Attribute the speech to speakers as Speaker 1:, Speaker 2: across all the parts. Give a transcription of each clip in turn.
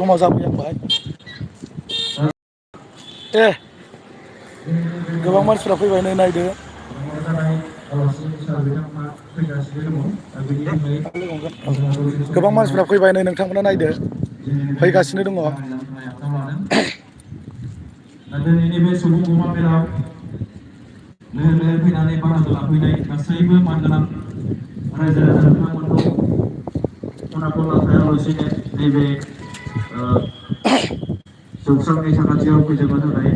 Speaker 1: जमा जाफैहांबाय दे गोबां मानसिफ्रा फैबाय नै नायदो गोबां मानसिफ्रा फैबाय नै नोंथांमोना नायदो फैगासिनो दङ
Speaker 2: दिनैनि बे सुबुं गमा मेलाव लैहोर लैहोर फैनानै बाहागो लाफैनाय गासैबो मानगोनां रायजो राजा बिथांमोनखौ खना खनला थायालासिनो नैबे जौस्रांनि साखाथियाव फैजोबनो थाखाय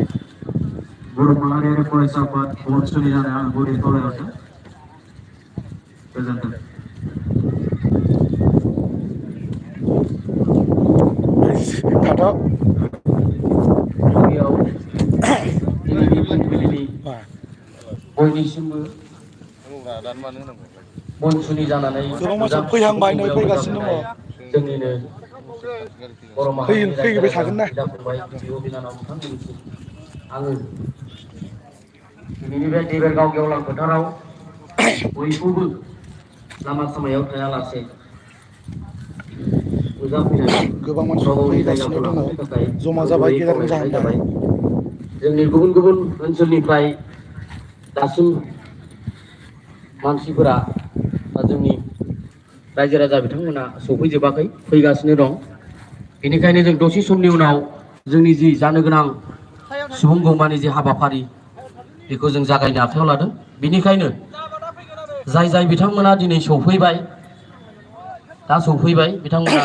Speaker 2: बर' माहारियारि फरायसा आफाद महनसुलि जानाय आं गुरै खावलायहरदों गोजोन्थों दिनैनि फुंबिलिनि बयनिसिमबो मनसुनि जानानै
Speaker 1: गोबां
Speaker 2: मोजां
Speaker 1: मानसिफ्रा
Speaker 2: सुबुं
Speaker 1: फैहांबाय नै
Speaker 2: गमायाव
Speaker 1: फैगासिनो
Speaker 2: नुजाफैनाय
Speaker 1: दङ
Speaker 2: जोंनिनो बर' माहारिनि रायजो
Speaker 1: फैबाय
Speaker 2: राजा
Speaker 1: थागोन ना
Speaker 2: बिदा फंबाय बिब' बिनानाव बिथांमोननिसिम आङो दिनैनि बे देबोरगाव गेवलां फोथाराव बयखौबो लामा सामायाव थायालासे नुजाफैनानै
Speaker 1: गोबां मानसिफ्रा
Speaker 2: गाव गावनि
Speaker 1: फैगासिनो
Speaker 2: जायगाखौ
Speaker 1: दङ
Speaker 2: लाफैनो थाखाय
Speaker 1: जमा
Speaker 2: आं
Speaker 1: जाबाय
Speaker 2: गुरैयै
Speaker 1: गेदेर
Speaker 2: खावलायहरनाय
Speaker 1: जाहांबाय
Speaker 2: जाबाय जोंनि गुबुन गुबुन ओनसोलनिफ्राय दासिम मानसिफोरा जोंनि रायजो राजा बिथांमोना सफैजोबाखै फैगासिनो दं बेनिखायनो जों दसे समनि उनाव जोंनि जि जानो गोनां सुबुं गौमानि जि हाबाफारि बेखौ जों जागायनो आखायाव लादों बेनिखायनो जाय बिथांमोना दिनै सफैबाय दा सफैबाय बिथांमोना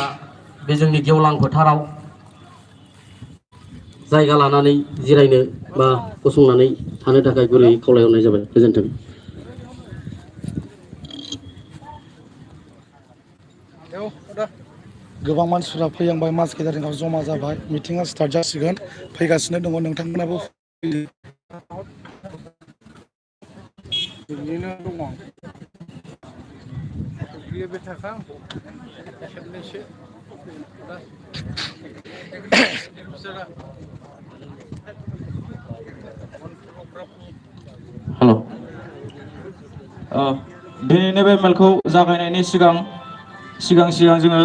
Speaker 2: बे जोंनि गेवलां फोथाराव जायगा लानानै जिरायनो बा गसंनानै थानो थाखाय गुरैयै खावलायहरनाय जाबाय गोजोन्थों
Speaker 1: गोबां मानसिफ्रा फैहांबाय मास गेदारिंआव जमा जाबाय मिटिंआ स्टार्ट जासिगोन फैगासिनो दङ नोंथांमोनाबो बिदिनो दङ दुब्लिबाय थाखां खेबनैसो
Speaker 2: हेल' दिनैनि बे मेलखौ जागायनायनि सिगां जोङो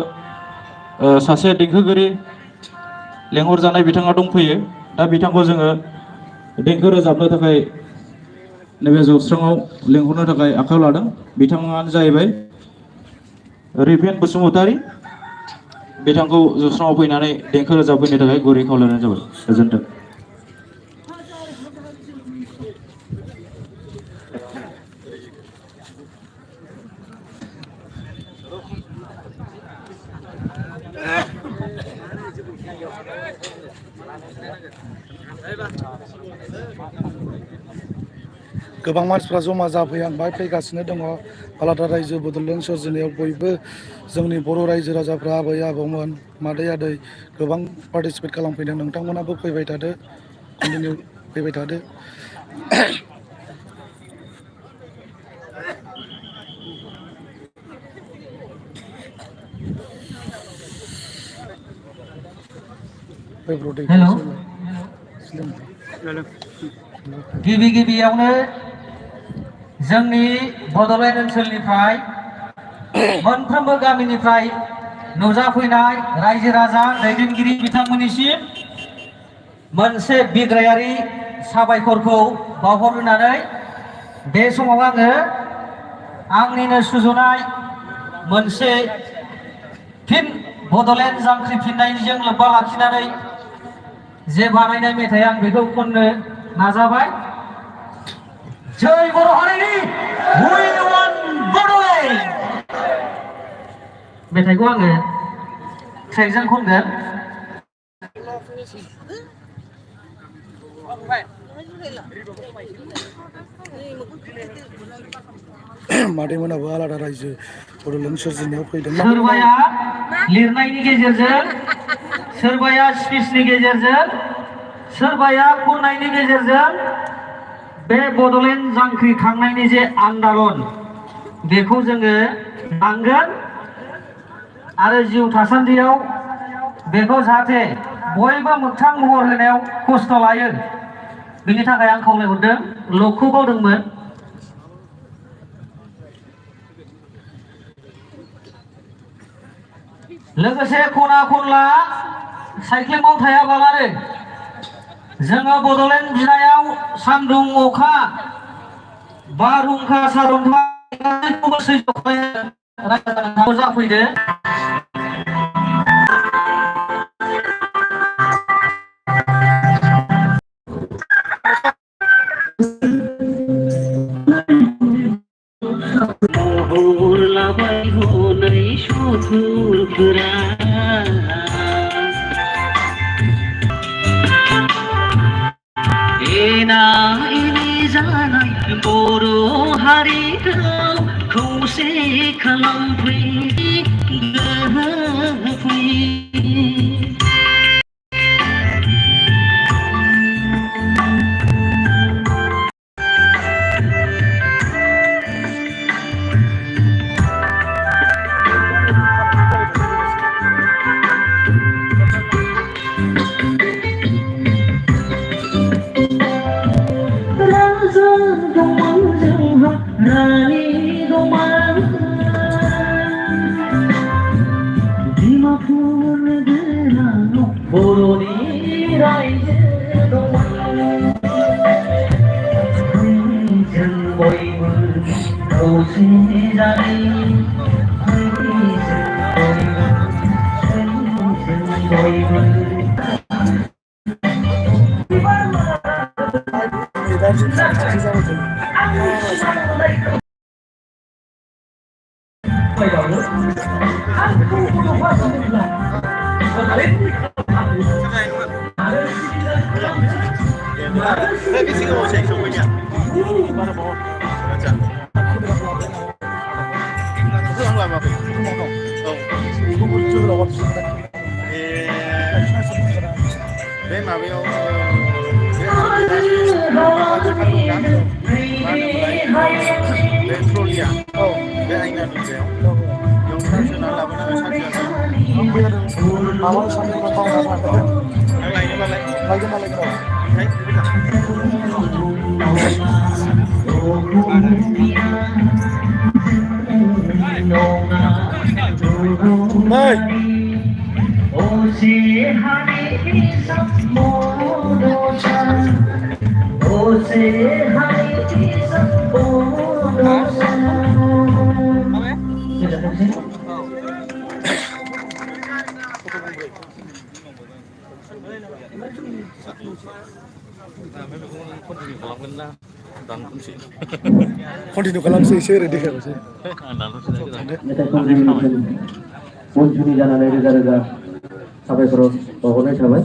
Speaker 2: सासे देंखोगिरि लेंहरजानाय बिथाङा दंफैयो दा बिथांखौ जोङो देंखो रोजाबनो थाखाय नैबे जौस्राङाव लेंहरनो थाखाय आखायाव लादों बिथाङानो जाहैबाय रिफेन बसुमतारी बिथांखौ जौस्राङाव फैनानै देंखो रोजाबफैनो थाखाय गुरै खावलायनाय जाबाय गोजोन्थों
Speaker 1: गोबां मानसिफ्रा जमा जाफैहांबाय फैगासिनो दङ आलादा रायजो बड'लेण्ड सोरजिनायाव बयबो जोंनि बर' रायजो राजाफ्रा आबै आबौमोन मादै आदै गोबां पार्टिसिपेट खालामफैदों नोंथांमोनाबो फैबाय थादो कन्टिनिउ फैबाय थादो
Speaker 2: गिबियावनो जोंनि बड'लेण्ड ओनसोलनिफ्राय मोनफ्रोमबो गामिनिफ्राय नुजाफैनाय रायजो राजा दैदेनगिरि बिथांमोननिसिम मोनसे बिग्रायारि साबायखरखौ बावहरनानै बे समाव आङो आंनिनो सुजुनाय मोनसे फिन बड'लेण्ड जांख्रिफिननायजों लोब्बा लाखिनानै जे बानायनाय मेथाइ आं बेखौ खननो नाजाबाय जय बर' हारिनि We want बड'लेण्ड मेथाइखौ आङो ट्रेकजों खनगोन
Speaker 1: मादै मोनाबो आलादा रायजो बड'लेण्ड सोरजिनायाव फैदों
Speaker 2: सोरबाया लिरनायनि गेजेरजों सोरबाया स्पिचनि गेजेरजों सोरबाया खन्नायनि गेजेरजों बे बड'लेण्ड जांख्रिखांनायनि जे आन्दालन बेखौ जोङो नांगोन आरो जिउ थासान्दियाव बेखौ जाहाथे बयबो मोगथां महर होनायाव खस्थ' लायो बेनि थाखाय आं खावलायहरदों लकखौ बावदोंमोन लोगोसे खना खनला
Speaker 3: साइकेलाव थायाबालानो जोङो बड'लेण्ड बिनायाव सान्दुं अखा बारहुंखा सारअन्थाइ गासैखौबो सैज्य खालामनो जाफैदो।
Speaker 4: महर लाबाय हनै सुथुरफोरा एना एनि जानाय बर' हारिखौ खौसे खालामफै गोहो फै।
Speaker 3: बर'नि रायजो दङ जों बयबो खौसे जानाय जों बयबो
Speaker 5: बे माबायाव बे ट्रलिया बे आइना नुजायाव बेयाव सार्जना लाबोनांगोन
Speaker 1: कन्टिनिउ खालामसै एसे ओरै देखायहरसै
Speaker 3: उनसुलि जानानै रोजा रोजा साबायखर बावहरनाय थाबाय।